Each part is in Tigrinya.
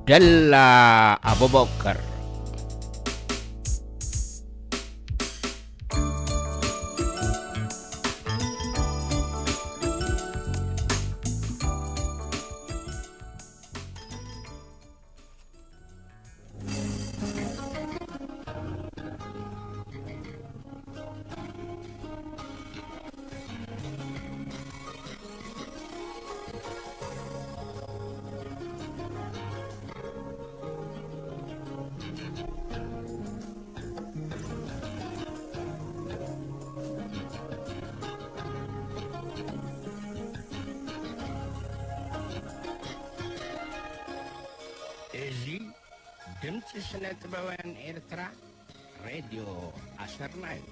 ዓብደላ ኣቡበከር። እዚ ድምፂ ስነ ጥበባውያን ኤርትራ፣ ሬድዮ ኣሰርና እዩ።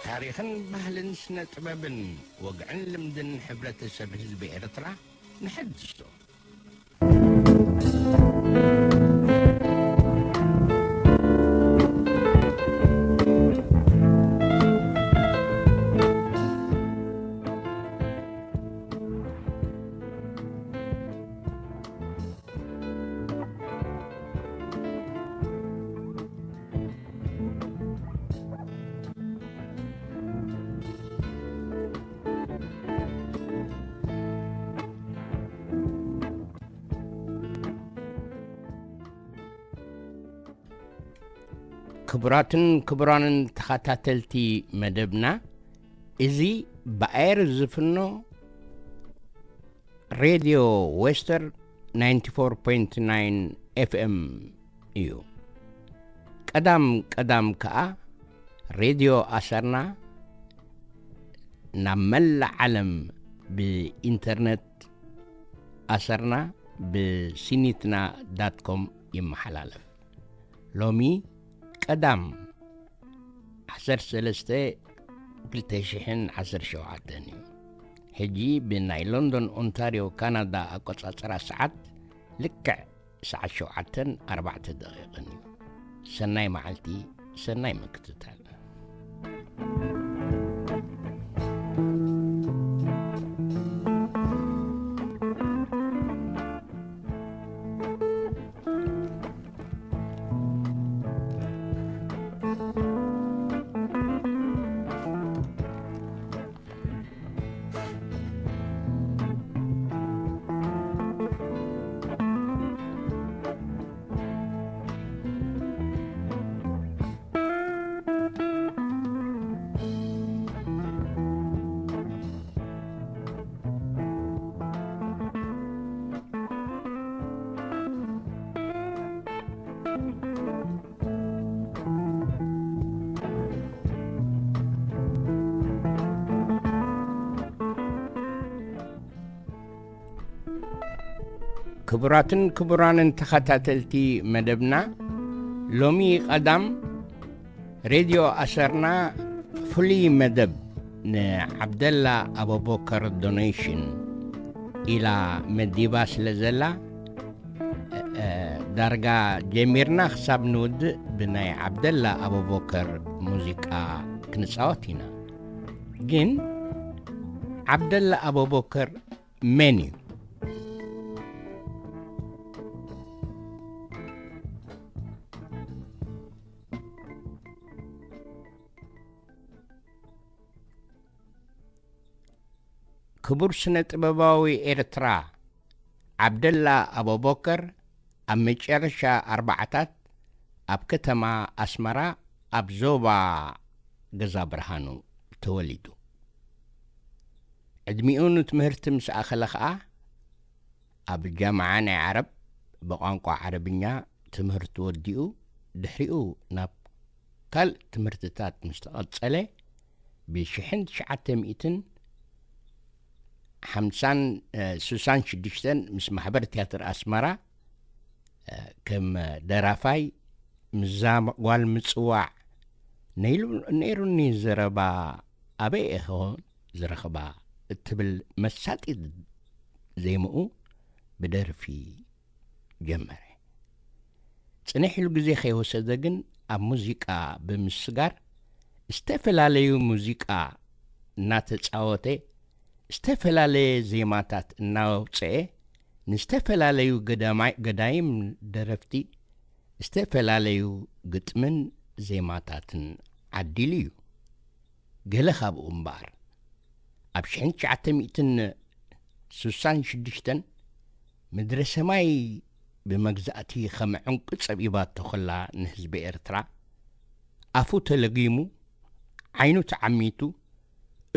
ታሪኽን ባህልን ስነ ጥበብን ወግዕን ልምድን ሕብረተሰብ ህዝቢ ኤርትራ ንሕድሶ። ክቡራትን ክቡራንን ተኸታተልቲ መደብና፣ እዚ ብኣየር ዝፍኖ ሬድዮ ዌስተር ናይንቲ ፎር ፖይንት ናይን ኤፍ ኤም እዩ። ቀዳም ቀዳም ከኣ ሬድዮ ኣሰርና ናብ መላእ ዓለም ብኢንተርነት ኣሰርና ብሲኒትና ዳት ኮም ይመሓላለፍ። ሎሚ ቀዳም ዓሰርተ ሰለስተ ክልተ ሽሕን ዓሰርተ ሸውዓተን እዩ። ሕጂ ብናይ ሎንዶን ኦንታርዮ ካናዳ ኣቆጻጽራ ሰዓት ልክዕ ሰዓት ሸውዓተን ኣርባዕተ ደቂቕን እዩ። ሰናይ መዓልቲ፣ ሰናይ ምክትታል። ክቡራትን ክቡራንን ተኸታተልቲ መደብና፣ ሎሚ ቀዳም ሬድዮ ኣሰርና ፍሉይ መደብ ንዓብደላ ኣቡበከር ዶኔሽን ኢላ መዲባ ስለ ዘላ፣ እ፣ ዳርጋ ጀሚርና ክሳብ ንውድእ ብናይ ዓብደላ ኣቡበከር ሙዚቃ ክንጻወት ኢና። ግን ዓብደላ ኣቡበከር መን እዩ? ክቡር ስነ ጥበባዊ ኤርትራ ዓብደላ ኣቡበከር ኣብ መጨረሻ ኣርባዓታት ኣብ ከተማ ኣስመራ ኣብ ዞባ ገዛ ብርሃኑ ተወሊዱ። ዕድሚኡ ንትምህርቲ ምስ ኣኸለ ኸኣ ኣብ ጃምዓ ናይ ዓረብ ብቋንቋ ዓረብኛ ትምህርቱ ወዲኡ ድሕሪኡ ናብ ካልእ ትምህርትታት ምስ ተቐጸለ ብሽሕን ትሽዓተ ሚእትን ሓምሳን ስሳን ሽዱሽተን ምስ ማሕበር ትያትር ኣስመራ ከም ደራፋይ ምዛ ጓል ምጽዋዕ ነይሩኒ። ዘረባ ኣበይ ኢኸ ዝረኽባ እትብል መሳጢት ዜምኡ ብደርፊ ጀመረ። ጽንሕ ኢሉ ግዜ ከይወሰደ ግን ኣብ ሙዚቃ ብምስጋር ዝተፈላለዩ ሙዚቃ እናተጻወተ ዝተፈላለየ ዜማታት እናውጽአ ንዝተፈላለዩ ገዳይም ደረፍቲ ዝተፈላለዩ ግጥምን ዜማታትን ዓዲሉ እዩ። ገለ ካብኡ እምበኣር ኣብ ሽሕን ትሽዓተ ሚእትን ስሳን ሽዱሽተን ምድረ ሰማይ ብመግዛእቲ ከም ዕንቂ ጸቢባቶ ከላ ንህዝቢ ኤርትራ ኣፉ ተለጊሙ ዓይኑ ተዓሚቱ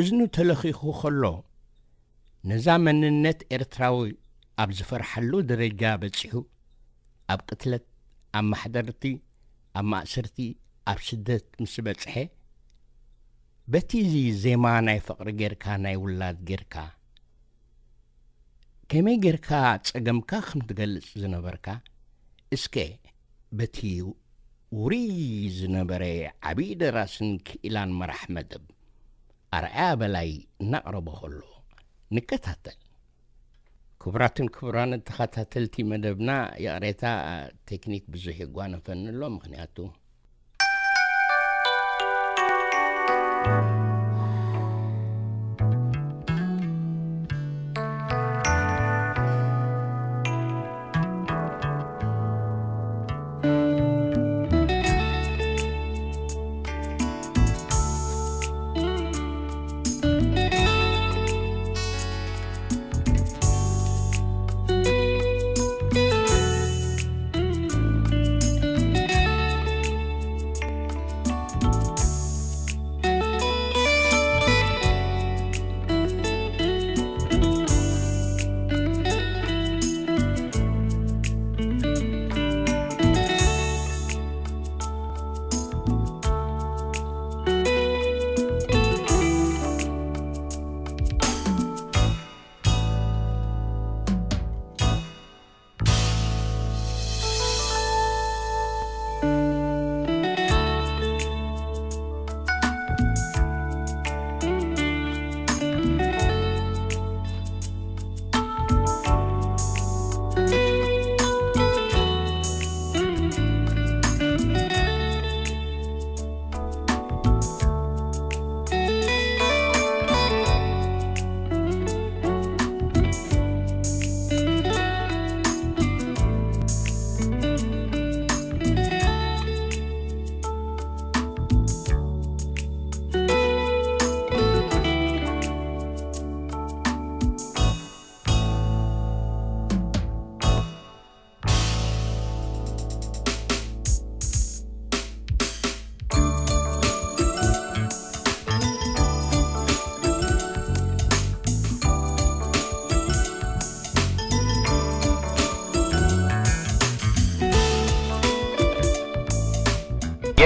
እዝኑ ተለኺኹ ከሎ ነዛ መንነት ኤርትራዊ ኣብ ዝፈርሓሉ ደረጃ በጺሑ ኣብ ቅትለት ኣብ ማሕደርቲ ኣብ ማእሰርቲ ኣብ ስደት ምስ በጽሐ በቲ እዚ ዜማ ናይ ፍቕሪ ጌርካ ናይ ውላድ ጌርካ ከመይ ጌርካ ጸገምካ ከም ትገልጽ ዝነበርካ እስከ በቲ ውሩይ ዝነበረ ዓብዪ ደራስን ክኢላን መራሕ መደብ ኣርኣያ በላይ እናቕረቦ ከሎ ንከታተል። ክቡራትን ክቡራን ተኸታተልቲ መደብና ይቕሬታ ቴክኒክ ብዙሕ ይጓነፈኒ ኣሎ ምኽንያቱ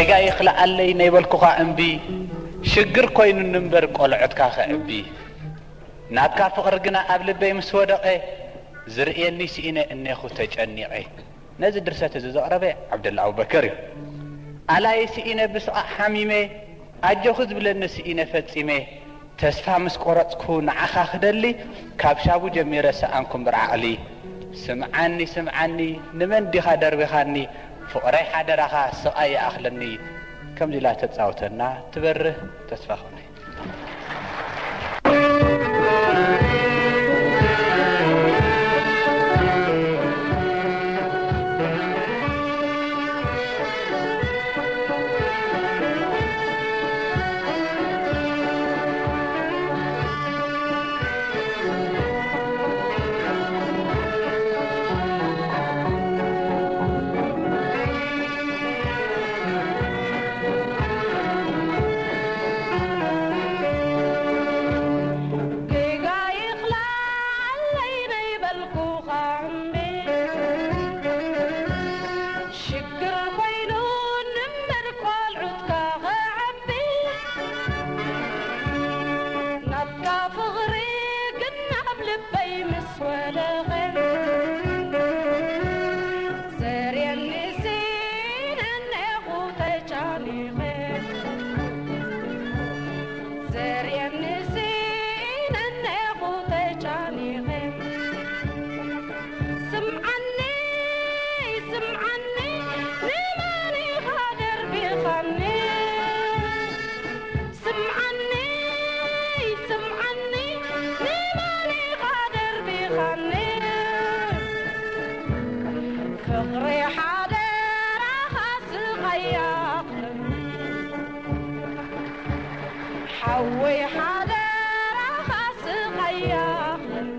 ጌጋ ይኽልኣለይ ናይ በልኩኻ እምቢ ሽግር ኮይኑኒ እምበር ቆልዑትካ ከዕቢ ናትካ ፍቕሪ ግና ኣብ ልበይ ምስ ወደቐ ዝርእየኒ ስኢነ እኔኹ ተጨኒቐ። ነዚ ድርሰት እዚ ዘቕረበ ዓብደላ ኣቡበከር እዩ። ኣላዪ ስኢነ ብስቓቕ ሓሚመ ኣጆኺ ዝብለኒ ስኢነ ፈጺመ ተስፋ ምስ ቆረጽኩ ንዓኻ ክደሊ ካብ ሻቡ ጀሚረ ሰኣንኩ እምበር ዓቕሊ ስምዓኒ ስምዓኒ ንመን ዲኻ ደርቢኻኒ ፍቕረይ ሓደራኻ ስቓይ ይኣኽለኒ ከምዚ ኢላ ተጻውተና ትበርህ ተስፋ ኾነ። ፍቕረይ ሓደራኻ ስቓይ ይኣኽለኒ፣ ሓወይ ሓደራኻ ስቓይ ይኣኽለኒ።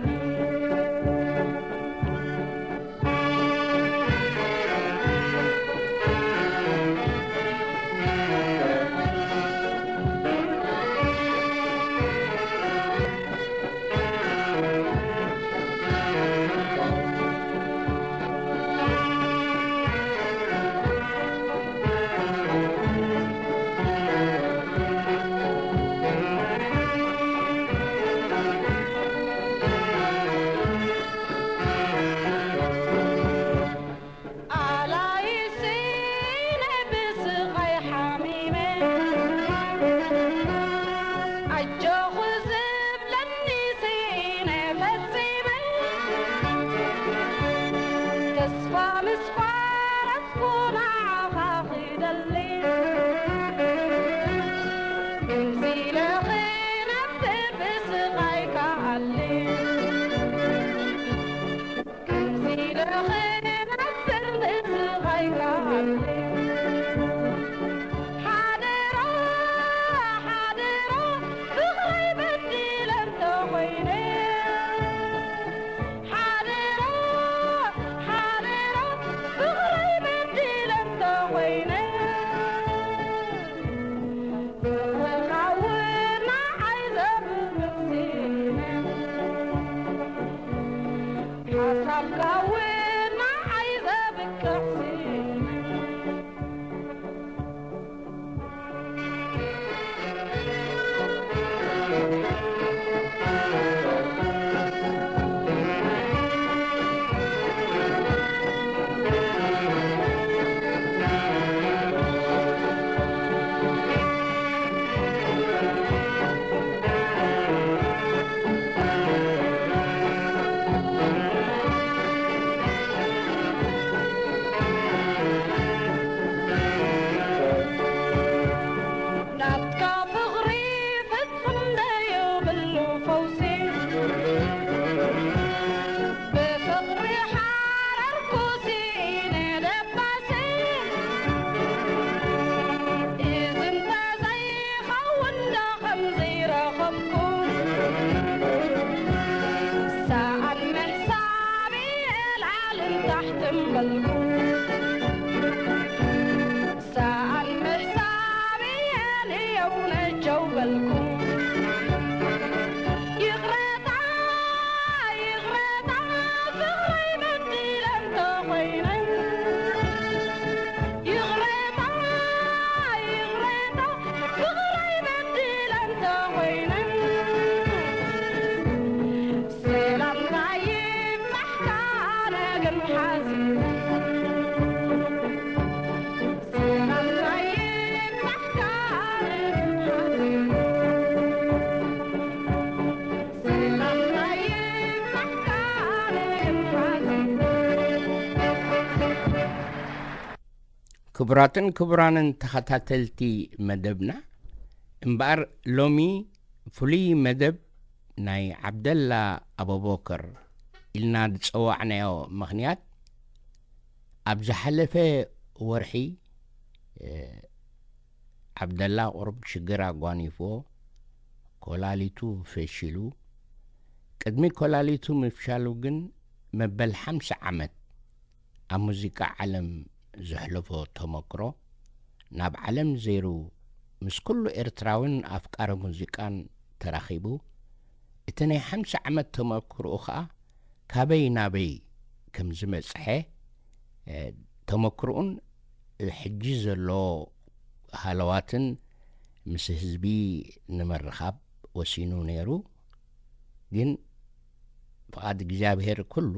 ኣላይሲ ነብስኻ ይሓሚመ፣ ኣጆኹ ዝብለኒ ስኢነ ፈጺመ። ተስፋ ምስ ቋረጽኩ ንዓኻ ክደሊ፣ ከምዚ ኢለ ክነብር ብስቓይ ክኣሊ። ሓሳብካ እውን ንዓይ ዘብቅዕ ስነ። ናትካ ፍቕሪ ፍጹም ደይብሉ ፈውሲ፣ ብፍቕሪ ሓረርኩ ስኢነ ደባሲ። እዚ እንተዘይኸውን ዶ ከምዚ ረኸብኩ፣ ሰኣን ምሕሳብ እየ ላዕልን ታሕትን በልኩ። ሰኣን ምሕሳብ እየ ንየው ነጀው በልኩ። ይቕረታ፣ ይቕረታ፣ ፍቕረይ በዲለ እንተኾይነ። ይቕረታ፣ ይቕረታ፣ ፍቕረይ በዲለ እንተኾይነ። ሰላምታ ይብዛሕካ፣ ኣነ ግን ሓዚነ። ክቡራትን ክቡራንን ተኸታተልቲ መደብና፣ እምበኣር ሎሚ ፍሉይ መደብ ናይ ዓብደላ ኣቡበከር ኢልና ዝጸዋዕናዮ ምኽንያት፣ ኣብ ዝሓለፈ ወርሒ፣ እ፣ ዓብደላ ቁሩብ ሽግር ኣጓኒፍዎ፣ ኮላሊቱ ፈሺሉ። ቅድሚ ኮላሊቱ ምፍሻሉ ግን፣ መበል ሓምሳ ዓመት ኣብ ሙዚቃ ዓለም ዘሕለፎ ተመክሮ፣ ናብ ዓለም ዘይሩ ምስ ኩሉ ኤርትራውን ኣፍቃሪ ሙዚቃን ተራኺቡ፣ እቲ ናይ ሓምሳ ዓመት ተመክሮኡ ኸኣ ካበይ ናበይ ከም ዝመጽሐ፣ እ፣ ተመክሮኡን ሕጂ ዘሎ ሃለዋትን ምስ ህዝቢ ንምርኻብ ወሲኑ ነይሩ። ግን ፍቓድ እግዚኣብሔር ኩሉ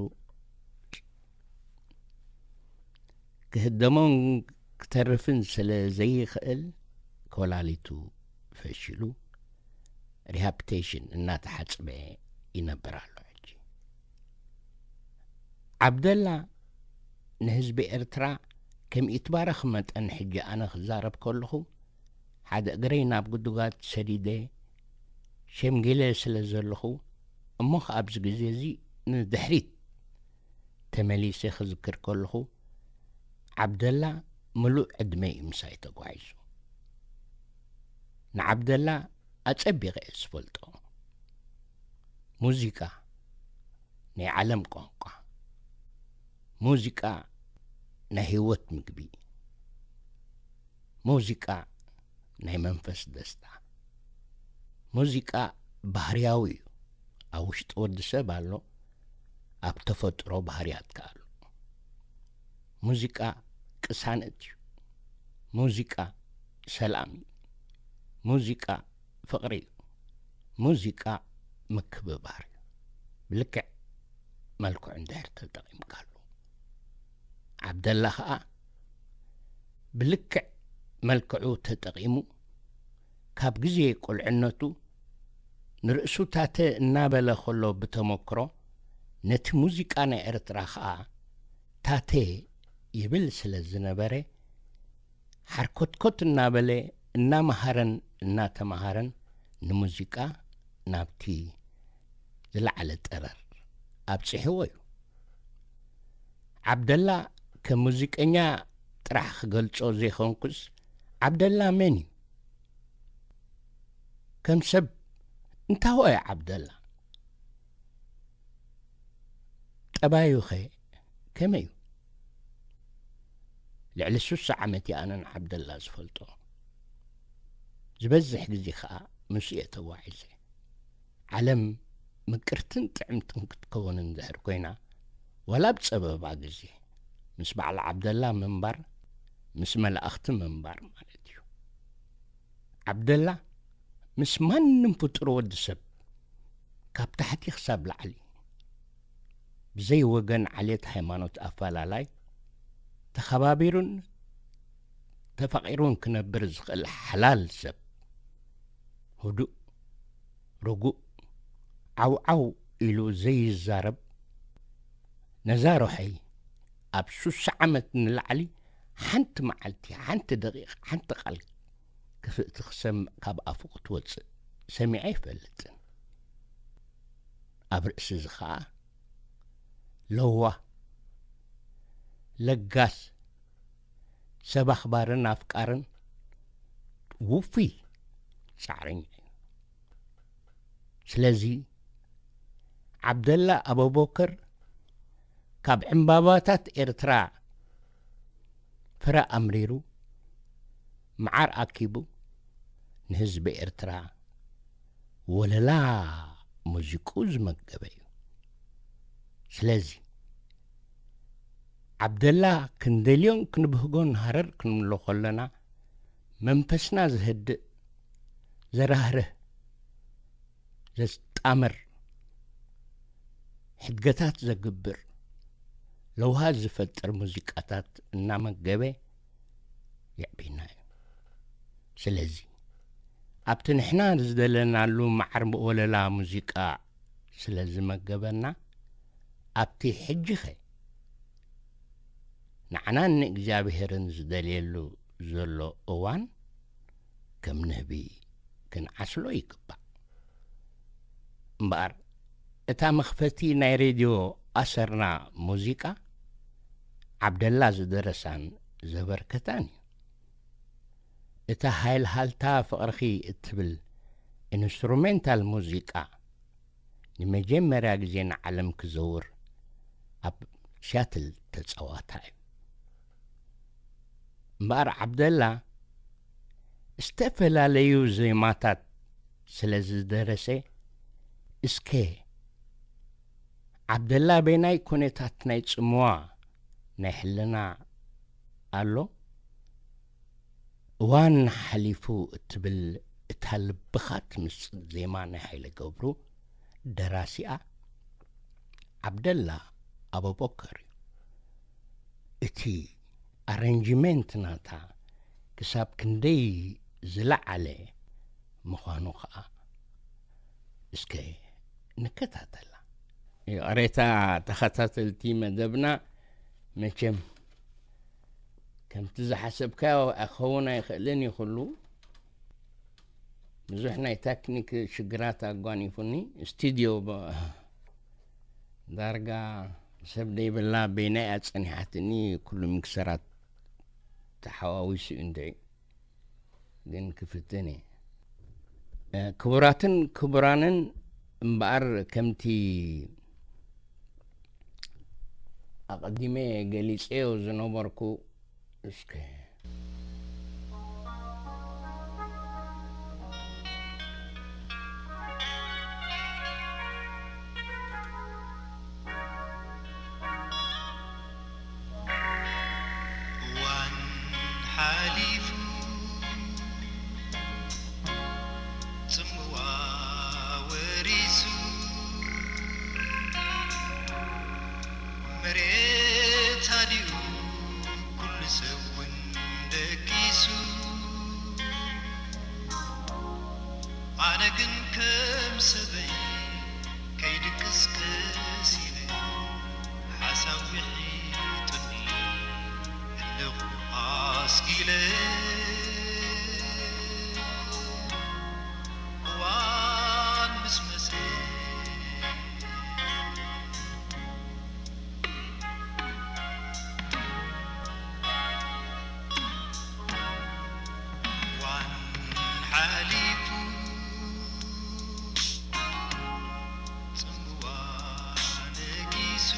ክህደሞን ክተርፍን ስለ ዘይኽእል፣ ኮላሊቱ ፈሺሉ ሪሃብቴሽን እናተሓጽበ ይነብር ኣሎ። ሕጂ ዓብደላ ንህዝቢ ኤርትራ ከም ይትባረኽ መጠን፣ ሕጂ ኣነ ክዛረብ ከለኹ፣ ሓደ እግረይ ናብ ጉድጓድ ሰዲደ ሸምጊለ ስለ ዘለኹ፣ እሞ ኸኣ ኣብዚ ግዜ እዚ ንድሕሪት ተመሊሰ ክዝክር ከለኹ፣ ዓብደላ ምሉእ ዕድመ እዩ ምሳይ ተጓዒዙ። ንዓብደላ ኣጸቢቐ እየ ዝፈልጦ። ሙዚቃ ናይ ዓለም ቋንቋ፣ ሙዚቃ ናይ ህይወት ምግቢ፣ ሙዚቃ ናይ መንፈስ ደስታ። ሙዚቃ ባህርያዊ እዩ። ኣብ ውሽጢ ወዲ ሰብ ኣሎ፣ ኣብ ተፈጥሮ ባህርያትካ ኣሎ። ሙዚቃ ቅሳነት እዩ። ሙዚቃ ሰላም እዩ። ሙዚቃ ፍቕሪ እዩ። ሙዚቃ ምክብባር እዩ። ብልክዕ መልክዑ እንድሕር ተጠቒምካሉ። ዓብደላ ኸኣ ብልክዕ መልክዑ ተጠቒሙ፣ ካብ ግዜ ቁልዕነቱ ንርእሱ ታተ እናበለ ኸሎ ብተመክሮ፣ ነቲ ሙዚቃ ናይ ኤርትራ ኸኣ ታተ ይብል ስለ ዝነበረ፣ ሓርኮትኮት እናበለ እናመሃረን እናተመሃረን ንሙዚቃ ናብቲ ዝለዓለ ጠረር ኣብጺሕዎ እዩ። ዓብደላ ከም ሙዚቀኛ ጥራሕ ክገልጾ ዘይኮንኩስ፣ ዓብደላ መን እዩ? ከም ሰብ እንታወ እዩ ዓብደላ? ጠባዩኸ ከመይ እዩ? ልዕሊ ሱሳ ዓመት እዩ ኣነን ዓብደላ ዝፈልጦ። ዝበዝሕ ግዜ ኸኣ ምስ እየ ተዋዒዘ። ዓለም ምቅርትን ጥዕምትን ክትከውን እንድሕር ኮይና፣ ዋላ ኣብ ጸበባ ግዜ ምስ በዓል ዓብደላ ምንባር፣ ምስ መላእኽቲ ምንባር ማለት እዩ። ዓብደላ ምስ ማንም ፍጡር ወዲ ሰብ፣ ካብ ታሕቲ ክሳብ ላዕሊ፣ ብዘይ ወገን ዓሌት ሃይማኖት ኣፈላላይ፣ ተኸባቢሩን ተፋቒሩን ክነብር ዝኽእል ሓላል ሰብ፣ ህዱእ፣ ርጉእ፣ ዓውዓው ኢሉ ዘይዛረብ፣ ነዛ ሮሐይ ኣብ ሱሳ ዓመት ንላዕሊ ሓንቲ መዓልቲ፣ ሓንቲ ደቂቕ፣ ሓንቲ ቃል ክፍእቲ ክሰምዕ፣ ካብ ኣፉ ክትወጽእ ሰሚዐ ኣይፈልጥን። ኣብ ርእሲ እዚ ኸኣ ለዋህ፣ ለጋስ፣ ሰብ ኣኽባርን ኣፍቃርን ውፉይ ጻዕረኛ እዩ። ስለዚ ዓብደላ ኣቡበከር ካብ ዕምባባታት ኤርትራ ፍረ ኣምሪሩ፣ መዓር ኣኪቡ፣ ንህዝቢ ኤርትራ ወለላ ሙዚቁ ዝመገበ እዩ። ስለዚ ዓብደላ ክንደልዮን ክንብህጎን ሃረር ክንብሎ ከለና፣ መንፈስና ዘህድእ፣ ዘራህርህ፣ ዘጣምር፣ ሕድገታት ዘግብር፣ ለውሃ ዝፈጥር ሙዚቃታት እናመገበ የዕቢና እዩ። ስለዚ ኣብቲ ንሕና ዝደለናሉ መዓር ወለላ ሙዚቃ ስለ ዝመገበና፣ ኣብቲ ሕጂኸ ንዓናን ንእግዚኣብሔርን ዝደልየሉ ዘሎ እዋን ከም ንህቢ ክንዓስሎ ይግባእ። እምበኣር እታ መኽፈቲ ናይ ሬድዮ ኣሰርና ሙዚቃ ዓብደላ ዝደረሳን ዘበርከታን እዩ። እታ ሃይልሃልታ ፍቕርኺ እትብል ኢንስትሩሜንታል ሙዚቃ ንመጀመርያ ግዜ ንዓለም ክዘውር ኣብ ሲያትል ተጻዋታ እዩ። እምበኣር ዓብደላ ዝተፈላለዩ ዜማታት ስለ ዝደረሰ፣ እስከ ዓብደላ በየናይ ኩነታት ናይ ጽምዋ ናይ ሕልና ኣሎ? እዋን ሓሊፉ እትብል እታ ልብኻ ትምስጥ ዜማ ናይ ሃይለ ገብሩ ደራሲኣ ዓብደላ ኣቡበከር እዩ። እቲ ኣረንጅመንት ናታ ክሳብ ክንደይ ዝለዓለ ምዃኑ ኸኣ እስከ ንከታተላ። ይቕሬታ ተኸታተልቲ መደብና፣ መቸም ከምቲ ዝሓሰብካዮ ክኸውን ኣይኽእልን እዩ። ኩሉ ብዙሕ ናይ ታክኒክ ሽግራት ኣጓኒፉኒ። ስቱድዮ ብ-፣ ዳርጋ ሰብ ደይብላ በይናይ እያ ጸኒሓትኒ። ኩሉ ሚክሰራት ተሓዋዊሱ እዩ እንድዒ፣ ግን ክፍትን እየ። እ፣ ክቡራትን ክቡራንን፣ እምበኣር ከምቲ ኣቐዲመ ገሊጸዮ ዝነበርኩ፣ እስከ እዋን ሓሊፉ ጽምዋ ወሪሱ መሬት ኣዲኡ ኩሉ ሰብ እውን ደቂሱ ኣነ ግን ከም ሰበይ ከይድቅስ ቀስ ኢለ ሓሳብ ውሒጡኒ ህልኽ ኣስጊለ እዋን ምስ መሰ እዋን ሓሊፉ ጽምዋ ነጊሱ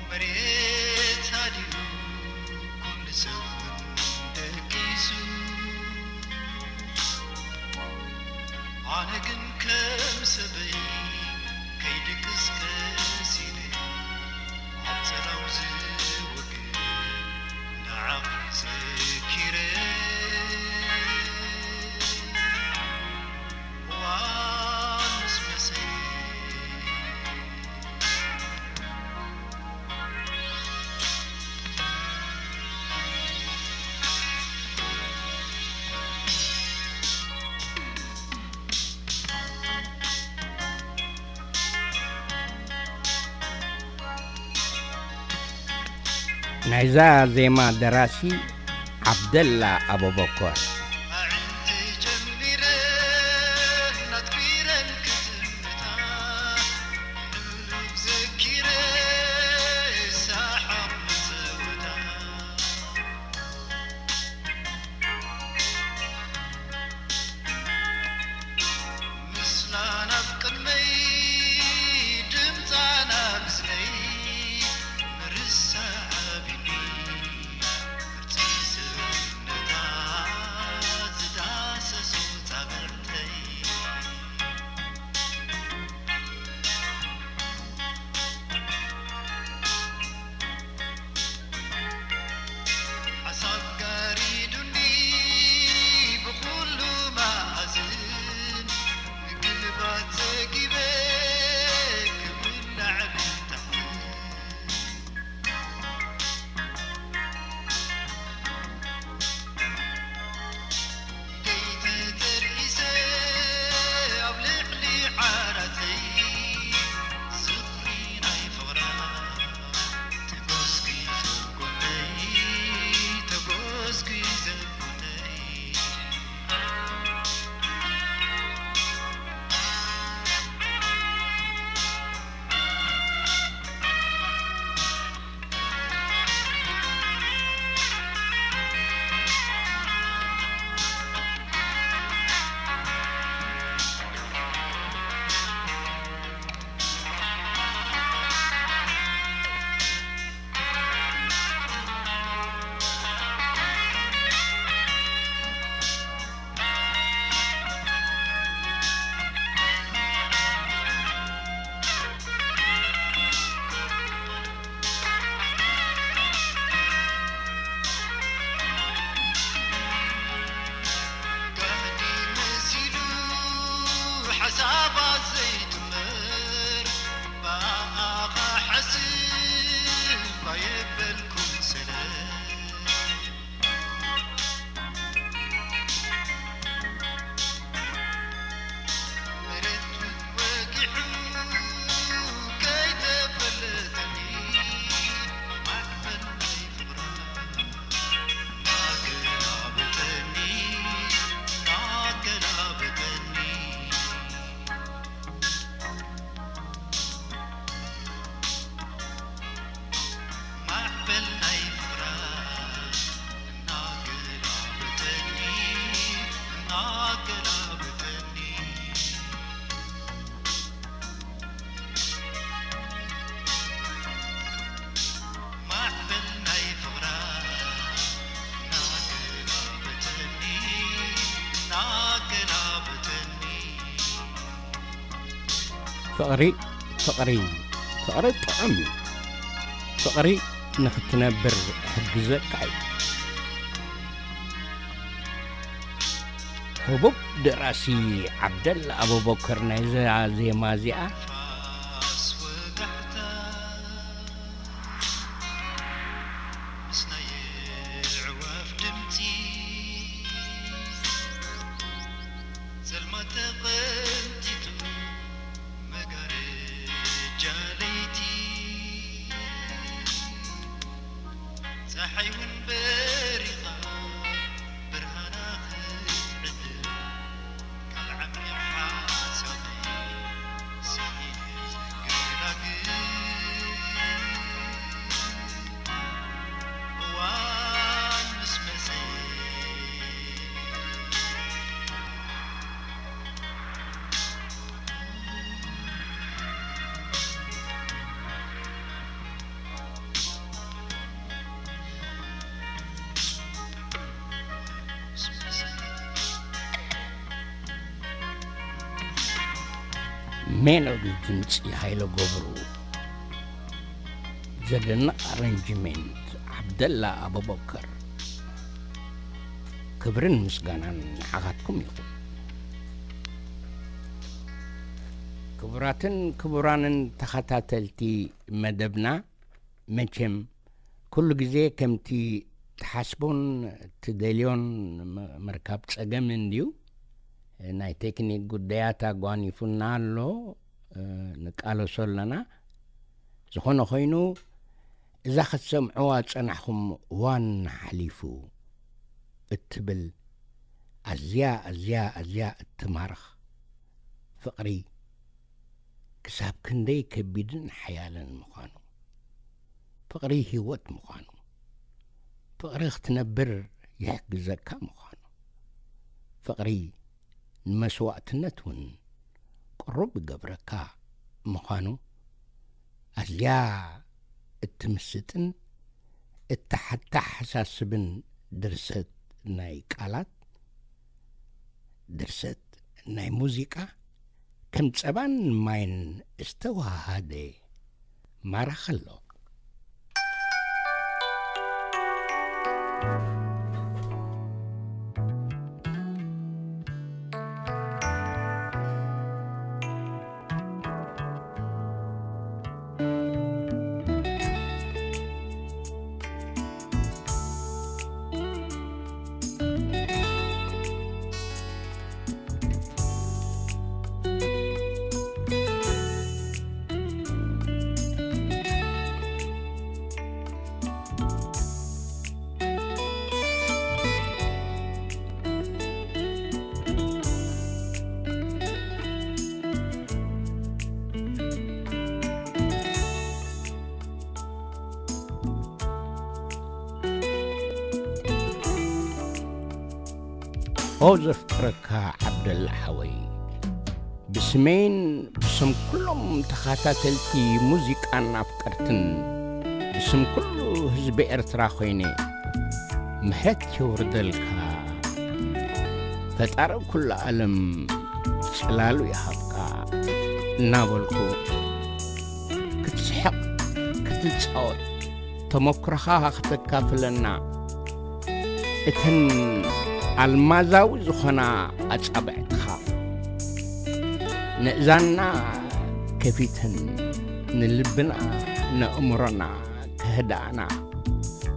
መሬት ኣድዩ ኩሉ ሰብ እውን ደቂሱ ኣነ ግን ከም ሰበይ ከይድቅስ ቀስ ኢለ ኣብ ጸላው ዝወግእ ንዓኽ ዘኪረ እዋን ምስ መሰ ናይዛ ዜማ ደራሲ ዓብደላ ኣቡበኮር። ኣዒንቲ ጀሚረ ናትኪረን ክጥምታ ንብሉብ ዘኪረ ሰሓቕ መጸወታ ምስላ ናብ ቅድመይ ድምፃ ናብ እዝነይ ምርሳዕ ኣቢኒ ቅርፂ ሰብነታ ፍቕሪ፣ ፍቕሪ፣ ፍቕሪ ጥዑም እዩ። ፍቕሪ ንኽትነብር ይሕግዘካ እዩ። ህቡብ ደራሲ ዓብደላ ኣቡበከር ናይዛ ዜማ እዚኣ። ሜሎዲ ድምፂ ሃይለ ገብሩ። ዘደንቕ ኣረንጅሜንት ዓብደላ ኣቡበከር። ክብርን ምስጋናን ንዓኻትኩም ይኹን። ክቡራትን ክቡራንን ተኸታተልቲ መደብና፣ መቸም ኩሉ ግዜ ከምቲ ትሓስቦን ትደልዮን ም-፣ ምርካብ ጸገም እንድዩ። ናይ ቴክኒክ ጉዳያት ኣጓኒፉና ኣሎ፣ እ፣ ንቃለሶ ኣለና። ዝኾነ ኮይኑ፣ እዛ ክትሰምዕዋ ጸናሕኹም ዋና ሓሊፉ እትብል ኣዝያ፣ ኣዝያ፣ ኣዝያ እትማርኽ ፍቕሪ ክሳብ ክንደይ ከቢድን ሓያልን ምዃኑ፣ ፍቕሪ ህይወት ምዃኑ፣ ፍቕሪ ክትነብር ይሕግዘካ ምዃኑ፣ ፍቕሪ ንመስዋእትነት እውን ቅሩብ ይገብረካ ምዃኑ ኣዝያ እትምስጥን እተሓታሓሳስብን ድርሰት ናይ ቃላት፣ ድርሰት ናይ ሙዚቃ፣ ከም ጸባን ማይን ዝተዋሃሃደ ማራኺ ኣሎ። ኦ ዘፍቅረካ ዓብደላ ሓወይ፣ ብስመይን ብስም ኩሎም ተኸታተልቲ ሙዚቃን ኣፍቀርትን፣ ብስም ኩሉ ህዝቢ ኤርትራ ኮይነ፣ ምሕረት የውርደልካ፣ ፈጣሪ ኩሉ ዓለም ጽላሉ ይሃብካ እናበልኩ፣ ክትስሕቕ ክትጻወት፣ ተመክሮኻ ከተካፍለና፣ እተን ኣልማዛዊ ዝኾና ኣጻብዕትኻ ነእዛንና ከፊተን፣ ንልብና ነእምሮና ከህድኣና፣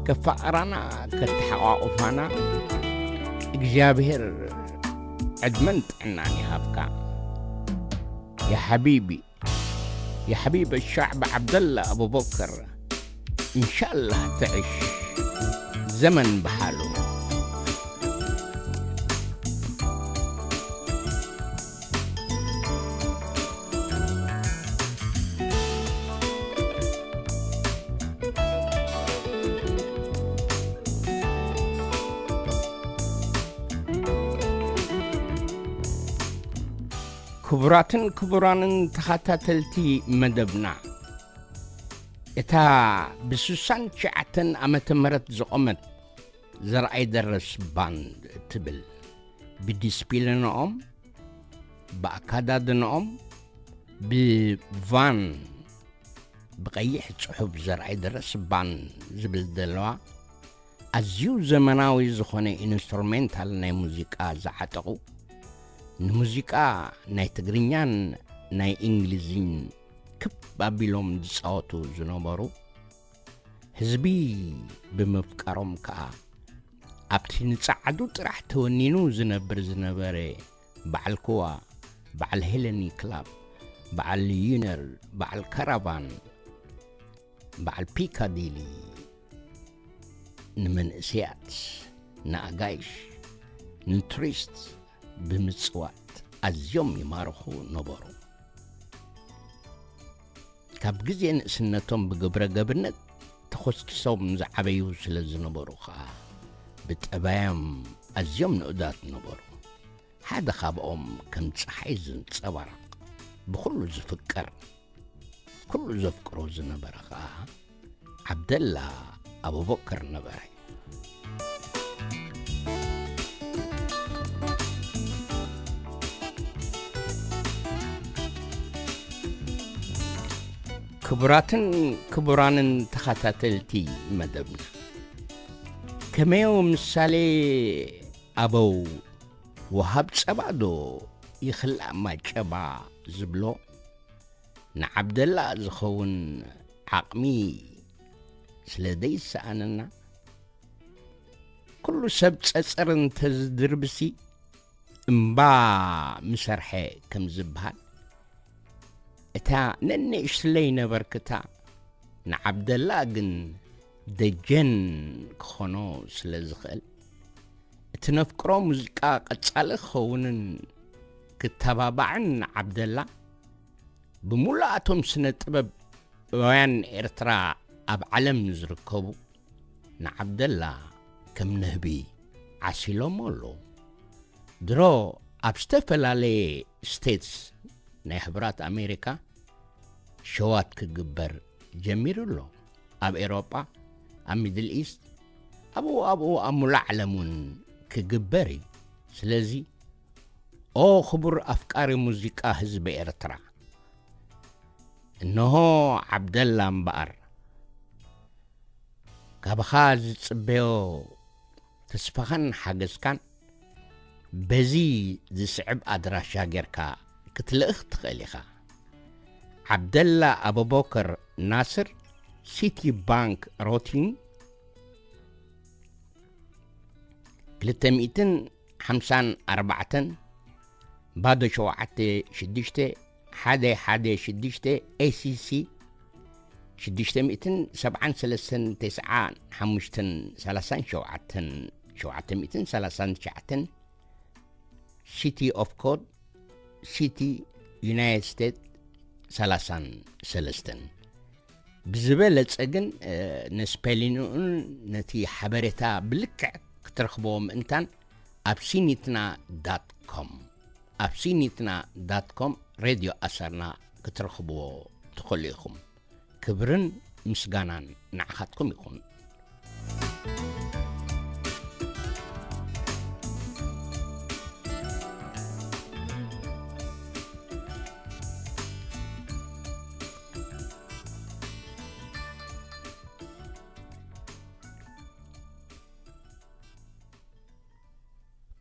ከፋቕራና፣ ከተሓቋቑፋና፣ እግዚኣብሔር ዕድመን ጥዕናን ይሃብካ። ያ ሓቢቢ፣ ያ ሓቢብ ሻዕብ ዓብደላ ኣቡበከር፣ እንሻላህ ትዕሽ ዘመን በሓሉ። ክቡራትን ክቡራንን ተኸታተልቲ መደብና፣ እታ ብስሳን ትሽዓተን ዓመተ ምህረት ዝቖመት ዘርኣይ ደረስ ባንድ እትብል፣ ብዲስፕሊንኦም፣ ብኣካዳድንኦም፣ ብቫን፣ ብቐይሕ ጽሑፍ ዘርኣይ ደረስ ባን ዝብል ዘለዋ፣ ኣዝዩ ዘመናዊ ዝኾነ ኢንስትሩሜንታል ናይ ሙዚቃ ዝዓጠቑ፣ ንሙዚቃ ናይ ትግርኛን ናይ እንግሊዝን ክብ ኣቢሎም ዝጻወቱ ዝነበሩ፣ ህዝቢ ብምፍቃሮም ከኣ፣ ኣብቲ ንጸዓዱ ጥራሕ ተወኒኑ ዝነብር ዝነበረ በዓል ኩዋ፣ በዓል ሄለኒ ክላብ፣ በዓል ዩነር፣ በዓል ካራቫን፣ በዓል ፒካዲሊ፣ ንመንእሰያት፣ ንኣጋይሽ፣ ንቱሪስት ብምጽዋት ኣዝዮም ይማርኹ ነበሩ። ካብ ግዜ ንእስነቶም ብግብረ ገብነት ተኾስኪሶም ዝዓበዩ ስለ ዝነበሩ ኸኣ፣ ብጠባዮም ኣዝዮም ንኡዳት ነበሩ። ሓደ ካብኦም ከም ጸሓይ ዝንጸባረቕ፣ ብኹሉ ዝፍቀር፣ ኩሉ ዘፍቅሮ ዝነበረ ኸኣ ዓብደላ ኣቡበከር ነበረ። ክቡራትን ክቡራንን ተኸታተልቲ መደብና፣ ከመዮ ምሳሌ ኣበው፣ ወሃብ ጸባ ዶ ይኽላእ ማጨባ ዝብሎ፣ ንዓብደላ ዝኸውን ዓቕሚ ስለ ዘይሰኣነና፣ ኩሉ ሰብ ጸጸር እንተዝድርብሲ እምባ ምሰርሐ ከም ዝበሃል፣ እታ ነንእሽትለይ ነበርክታ ንዓብደላ ግን ደጀን ክኾኖ ስለ ዝኽእል፣ እቲ ነፍቅሮ ሙዚቃ ቀጻሊ ክኸውንን ክተባባዕን ንዓብደላ፣ ብምሉኣቶም ስነ ጥበባውያን ኤርትራ ኣብ ዓለም ዝርከቡ ንዓብደላ ከም ንህቢ ዓሲሎሞ ኣለዉ። ድሮ ኣብ ዝተፈላለየ ስቴትስ ናይ ሕቡራት ኣሜሪካ ሸዋት ክግበር ጀሚሩ ኣሎ። ኣብ ኤሮጳ፣ ኣብ ሚድል ኢስት፣ ኣብኡ ኣብኡ ኣብ ሙሉእ ዓለም እውን ክግበር እዩ። ስለዚ፣ ኦ ክቡር ኣፍቃሪ ሙዚቃ ህዝቢ ኤርትራ፣ እንሆ ዓብደላ እምበኣር፣ ካባኻ ዝጽበዮ ተስፋኻን ሓገዝካን በዚ ዝስዕብ ኣድራሻ ጌርካ ክትልእኽ ትኽእል ኢኻ። ዓብደላ ኣቡበከር ናስር፣ ሲቲ ባንክ ሮቲን፣ ክልተ ሚእትን ሓምሳን ኣርባዕተን፣ ባዶ ሸውዓተ ሽዱሽተ፣ ሓደ ሓደ ሽዱሽተ፣ ኤ ሲ ሲ ሽዱሽተ ሚእትን ሰብዓን ሰለስተን፣ ተስዓን ሓሙሽተን፣ ሰላሳን ሸውዓተን፣ ሸውዓተ ሚእትን ሰላሳን ትሽዓተን፣ ሲቲ ኦፍ ኮድ፣ ሲቲ፣ ዩናይትድ ስቴትስ፣ ሰላሳን ሰለስተን። ብዝበለጸ ግን፣ እ፣ ንስፔሊንኡን ነቲ ሓበሬታ ብልክዕ ክትረኽብዎ ምእንታን ኣብ ሲኒትና ዳት ኮም፣ ኣብ ሲኒትና ዳት ኮም ሬድዮ ኣሰርና ክትረኽብዎ ትኽእሉ ኢኹም። ክብርን ምስጋናን ንዓኻትኩም ይኹን።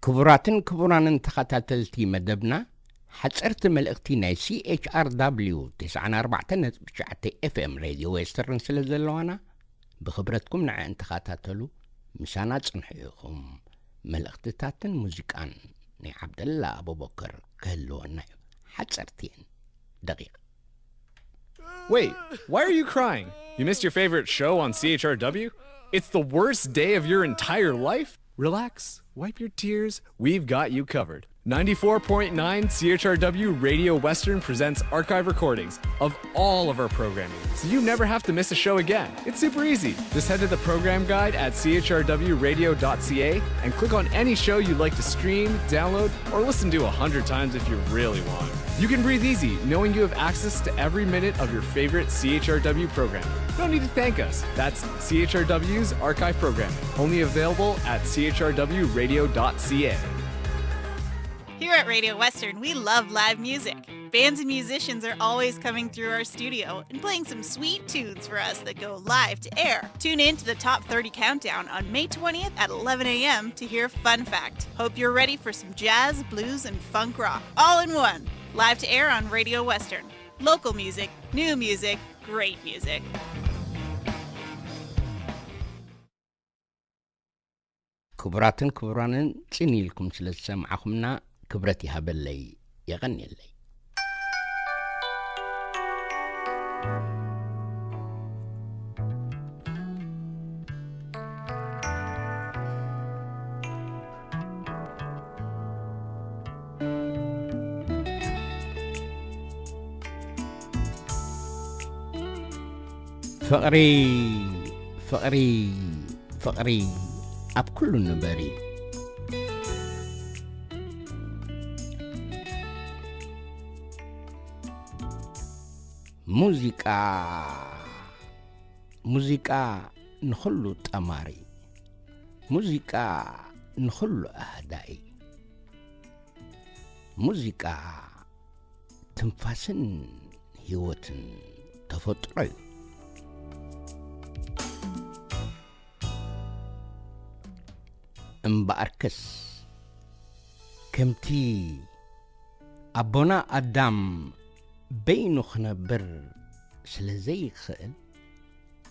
ክቡራትን ክቡራንን ተኸታተልቲ መደብና፣ ሓጸርቲ መልእኽቲ ናይ ሲ ኤች ኣር ዳብሊው ተስዓን ኣርባዕተን ነጥቢ ትሽዓተ ኤፍ ኤም ሬድዮ ዌስተርን ስለ ዘለዋና፣ ብኽብረትኩም ንዐን ተኸታተሉ፣ ምሳና ጽንሑ ኢኹም። መልእኽትታትን ሙዚቃን ናይ ዓብደላ ኣቡበከር ክህልወና እዩ። ሓጸርቲ እየን። ደቂቕ። Wait, why are you crying? You missed your favorite show on C H R W? It's the worst day of your entire life? Relax, wipe your tears, we've got you covered. Ninety-four point nine C H R W Radio Western presents archive recordings of all of our programming, so you never have to miss a show again. It's super easy. Just head to the program guide at C H R W radio dot C A and click on any show you'd like to stream, download, or listen to a hundred times if you really want. You can breathe easy knowing you have access to every minute of your favorite C H R W program. No need to thank us. That's C H R W's archive programming, only available at C H R W radio dot C A. Here at Radio Western, we love live music. Bands and musicians are always coming through our studio and playing some sweet tunes for us that go live to air. Tune in to the Top thirty Countdown on May twentieth at eleven a m to hear Fun Fact. Hope you're ready for some jazz, blues, and funk rock all in one. Live to air on Radio Western. Local music, new music, great music. ክቡራትን ክቡራንን፣ ጽን ኢልኩም ስለ ዝሰማዕኹምና ክብረት ይሃበለይ፣ የቐንየለይ። ፍቕሪ፣ ፍቕሪ፣ ፍቕሪ ኣብ ኩሉ ንበሪ። ሙዚቃ፣ ሙዚቃ ንኹሉ ጠማሪ፣ ሙዚቃ ንኹሉ ኣህዳኢ። ሙዚቃ ትንፋስን ህይወትን ተፈጥሮ እዩ። እምበኣርከስ፣ ከምቲ ኣቦና ኣዳም በይኑ ክነብር ስለ ዘይክእል፣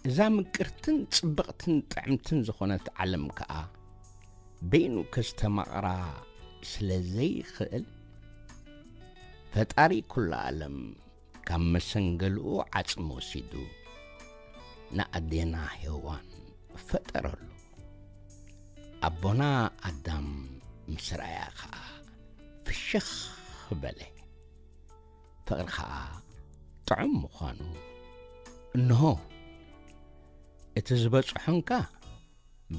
እዛ ምቅርትን ጽብቕትን ጥዕምትን ዝኾነት ዓለም ከኣ በይኑ ከስተማቕራ ስለ ዘይክእል፣ ፈጣሪ ኩሉ ዓለም ካብ መሰንገልኡ ዓጽሚ ወሲዱ ንኣዴና ሄዋን ፈጠረሉ። ኣቦና ኣዳም ምስ ረኣያ ኸኣ ፍሽኽ በለ። ፍቕሪ ኸኣ ጥዑም ምዃኑ እንሆ፣ እቲ ዝበጽሖንካ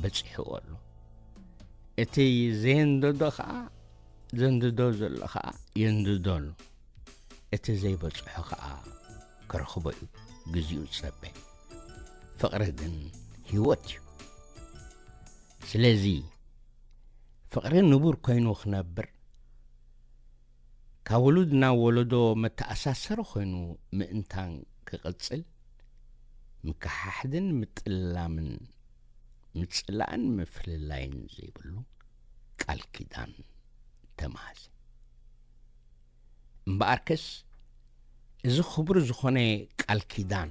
በጺሕዎ ኣሎ። እቲ ዘየንደዶ ኸኣ፣ ዘንድዶ ዘሎ ኸኣ የንድዶ ኣሎ። እቲ ዘይበጽሖ ኸኣ ክረኽቦ እዩ፣ ግዜኡ ዝጸበ። ፍቕሪ ግን ህይወት እዩ። ስለዚ ፍቕሪ ንቡር ኮይኑ ክነብር፣ ካብ ውሉድ ናብ ወለዶ መተኣሳሰሪ ኮይኑ ምእንታን ክቕጽል፣ ምክሓሕድን ምጥላምን ምጽላእን ምፍልላይን ዘይብሉ ቃል ኪዳን ተማህዘ። እምበኣርከስ፣ እዚ ክቡር ዝኾነ ቃል ኪዳን፣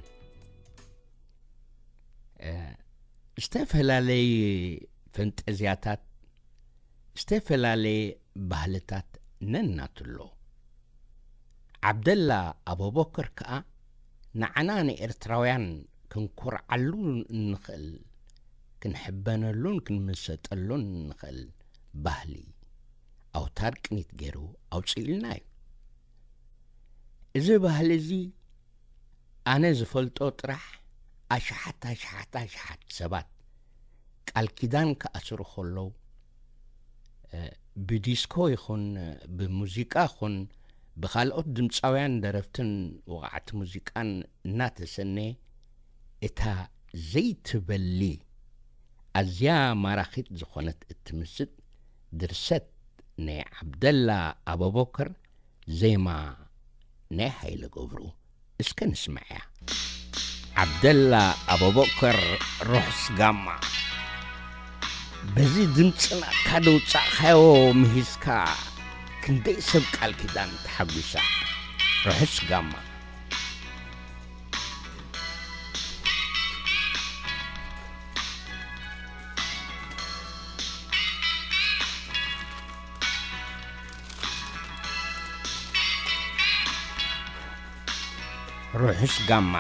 እ፣ ዝተፈላለየ ፈንጠዝያታት፣ ዝተፈላለየ ባህልታት ነናቱ ኣሎ። ዓብደላ ኣቡበከር ከኣ ንዓና ንኤርትራውያን ክንኮርዓሉ እንኽእል፣ ክንሕበነሉን ክንምሰጠሉን እንኽእል ባህሊ ኣውታር ቅኒት ገይሩ ኣውጺኡልና እዩ። እዚ ባህሊ እዚ ኣነ ዝፈልጦ ጥራሕ ኣሽሓት ኣሽሓት ኣሽሓት ሰባት ቃል ኪዳን ክኣስሩ ከለዉ፣ እ፣ ብዲስኮ ይኹን ብሙዚቃ ይኹን ብኻልኦት ድምጻውያን ደረፍትን ወቓዕቲ ሙዚቃን እናተሰነየ፣ እታ ዘይትበሊ ኣዝያ ማራኺት ዝኾነት እትምስጥ ድርሰት ናይ ዓብደላ ኣቡበከር፣ ዜማ ናይ ሃይለ ገብሩ። እስከ ንስምዓያ። ዓብደላ ኣቡበከር፣ ርሑስ ጋማ። በዚ ድምጺ ናትካ ደውጻእካዮ ምሂዝካ፣ ክንደይ ሰብ ቃል ኪዳን ተሓጒሳ። ርሑስ ጋማ። ርሑስ ጋማ።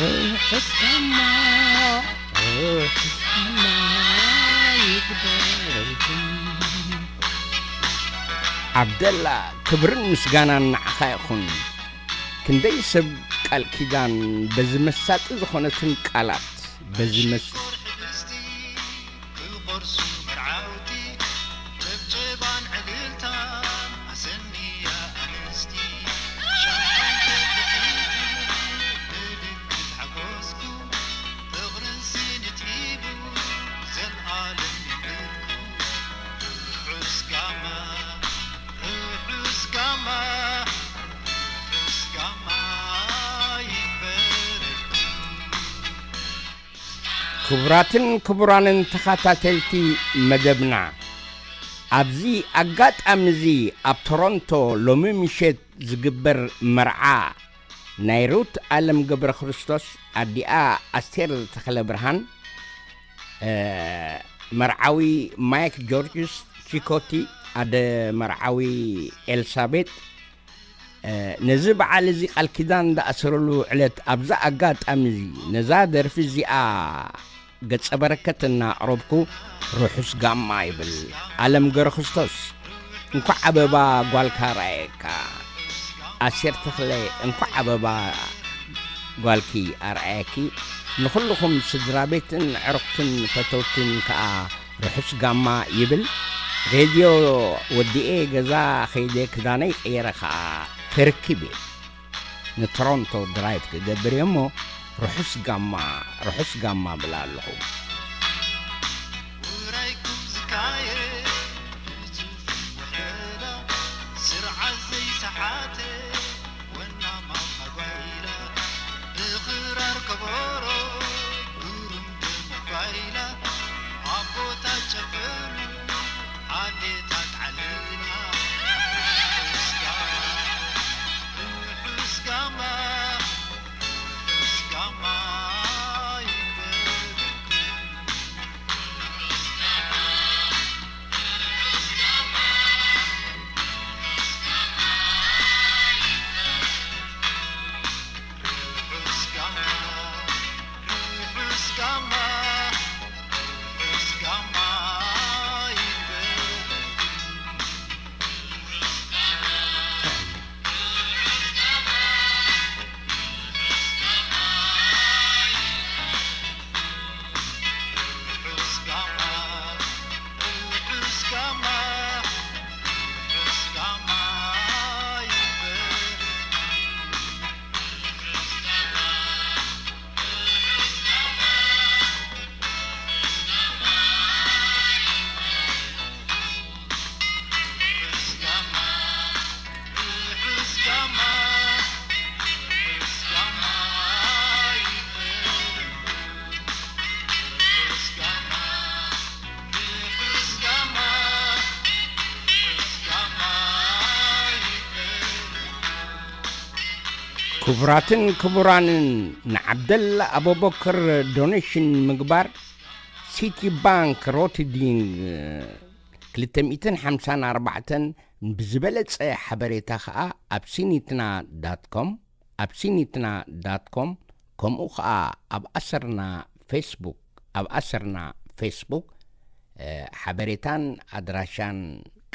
ርሑስ ጋማ፣ ርሑስ ጋማ ይግበረልኩም። ዓብደላ፣ ክብርን ምስጋናን ንዓኻ ይኹን። ክንደይ ሰብ ቃል ኪዳን በዚ መሳጢ ዝኾነትን ቃላት በዚ መስ- ክቆርሱ መርዓውቲ ጭብጨባን ዕልልታን ኣሰንያ ኣንስቲ ሻምፓን ተተኺሉ ምልክት ሓጎስኩም ፍቕርን ስኒት ሂቡ ዘልኣለም ይንበርኩም ርሑስ ጋማ ርሑስ ጋማ ርሑስ ጋማ ይበረልኩም። ክቡራትን ክቡራንን ተኸታተልቲ መደብና፣ ኣብዚ ኣጋጣሚ እዚ ኣብ ቶሮንቶ ሎሚ ምሸት ዝግበር መርዓ ናይ ሩት ኣለም ገብረ ክርስቶስ ኣዲኣ ኣስቴር ተኽለ ብርሃን፣ እ፣ መርዓዊ ማይክ ጆርጅስ ቺኮቲ ኣደ መርዓዊ ኤልሳቤጥ፣ እ፣ ነዚ በዓል እዚ ቃል ኪዳን ዝኣሰረሉ ዕለት፣ ኣብዛ ኣጋጣሚ እዚ ነዛ ደርፊ እዚኣ ገጸ በረከት እናቕረብኩ ርሑስ ጋማ ይብል። ኣለም ገረክስቶስ፣ እንኳዕ ኣበባ ጓልካ ረኣየካ። ኣሴር ተኽለ፣ እንኳዕ ኣበባ ጓልኪ ኣርኣየኪ። ንኹልኹም ስድራ ቤትን ዕሩኽትን ፈተውትን ከኣ ርሑስ ጋማ ይብል። ሬድዮ ወዲኤ ገዛ ኸይደ ክዳነይ ቀየረ ኸኣ ክርክብ እየ። ንቶሮንቶ ድራይቭ ክገብር እየ እሞ ርሑስ ጋማ፣ ርሑስ ጋማ እብል ኣለኹ። ውራይኩም ዝካየድ ብጽፉፍ ወለላ ስርዓት ዘይሰሓተ ወናማ ጓይላ ብኽራር ከበሮ ግሩም ደሞ ጓይላ ኣቦታት ጨፈሩ ኣዴታት ዓሊላ ርሑስ ጋማ ርሑስ ጋማ ርሑስ ጋማ ይበል ክቡራትን ክቡራንን፣ ንዓብደላ ኣቡበከር ዶኔሽን ምግባር ሲቲ ባንክ ሮትዲንግ ክልተ ሚእትን ሓምሳን ኣርባዕተን፣ ብዝበለጸ ሓበሬታ ኸኣ ኣብ ሲኒትና ዳት ኮም፣ ኣብ ሲኒትና ዳት ኮም፣ ከምኡ ኸኣ ኣብ ኣሰርና ፌስቡክ፣ ኣብ ኣሰርና ፌስቡክ፣ እ፣ ሓበሬታን ኣድራሻን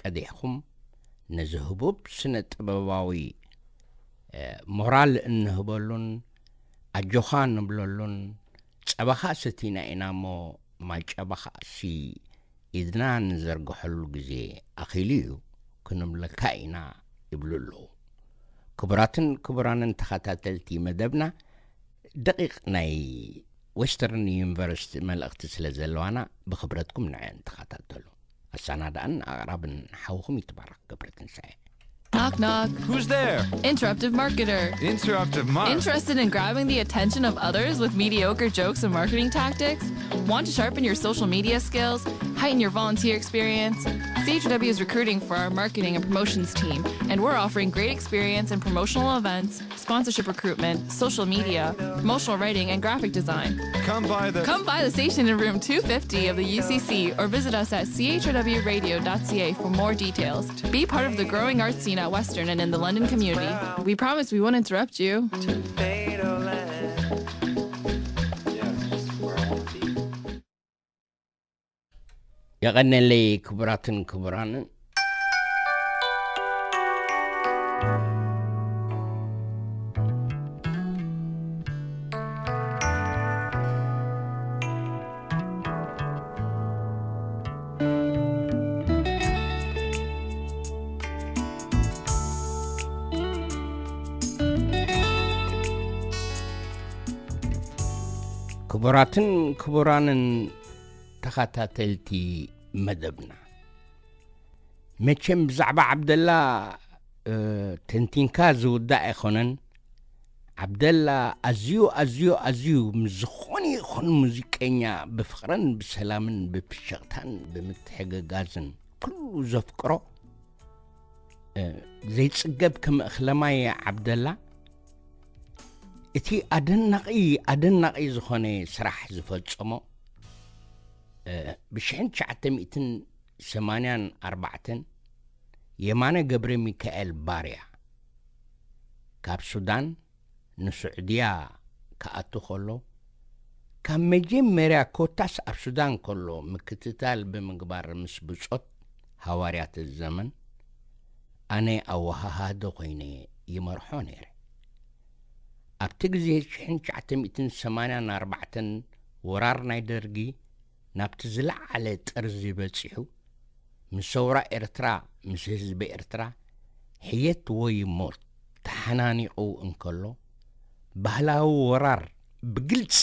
ቀዲሕኹም ነዚ ህቡብ ስነ ጥበባዊ፣ እ፣ ሞራል እንህበሉን ኣጆኻ ንብለሉን፣ ጸባኻ ሰቲና ኢና እሞ ማይ ጸባኻሲ ኢድና ንዘርግሐሉ ግዜ ኣኺሉ እዩ ክንብለካ ኢና ይብሉ ኣለዉ። ክቡራትን ክቡራንን ተኸታተልቲ መደብና፣ ደቂቕ ናይ ዌስተርን ዩኒቨርሲቲ መልእኽቲ ስለ ዘለዋና፣ ብኽብረትኩም ንዐን ተኸታተሉ። ኣሰናዳእን ኣቕራብን ሓውኹም ይትባረኽ ገብረትንሳኤ። Knock, knock. Who's there? Interruptive marketer. Interruptive mark. Interested in grabbing the attention of others with mediocre jokes and marketing tactics? Want to sharpen your social media skills? Heighten your volunteer experience. C H W is recruiting for our marketing and promotions team, and we're offering great experience in promotional events, sponsorship recruitment, social media, promotional writing, and graphic design. Come by the Come by the station in room two fifty of the U C C or visit us at C H R W radio dot C A for more details. Be part of the growing arts scene at Western and in the London community. We promise we won't interrupt you. የቐነለይ ክቡራትን ክቡራንን። ክቡራትን ክቡራንን ተኸታተልቲ መደብና፣ መቸም ብዛዕባ ዓብደላ ተንቲንካ ዝውዳእ ኣይኮነን። ዓብደላ ኣዝዩ ኣዝዩ ኣዝዩ ምስ ዝኾነ ይኹን ሙዚቀኛ ብፍቕርን ብሰላምን ብፍሽቕታን ብምትሕግጋዝን ኩሉ ዘፍቅሮ፣ ዘይጽገብ ከም እኽለማይ ዓብደላ፣ እቲ ኣደናቒ ኣደናቒ ዝኾነ ስራሕ ዝፈጸሞ፣ ብሽሕን ትሽዓተ ሚእትን ሰማንያን ኣርባዕተን የማነ ገብረ ሚካኤል ባርያ ካብ ሱዳን ንስዑድያ ክኣቱ ከሎ፣ ካብ መጀመርያ ኮታስ ኣብ ሱዳን ከሎ ምክትታል ብምግባር ምስ ብጾት ሃዋርያት ዘመን ኣነ ኣወሃሃዶ ኮይነ ይመርሖ ነይረ። ኣብቲ ግዜ ሽሕን ትሽዓተ ሚእትን ሰማንያን ኣርባዕተን ወራር ናይ ደርጊ ናብቲ ዝለዓለ ጥርዚ በጺሑ፣ ምስ ሰውራ ኤርትራ፣ ምስ ህዝቢ ኤርትራ ሕየት ወይ ሞት ተሓናኒቑ እንከሎ፣ ባህላዊ ወራር ብግልጺ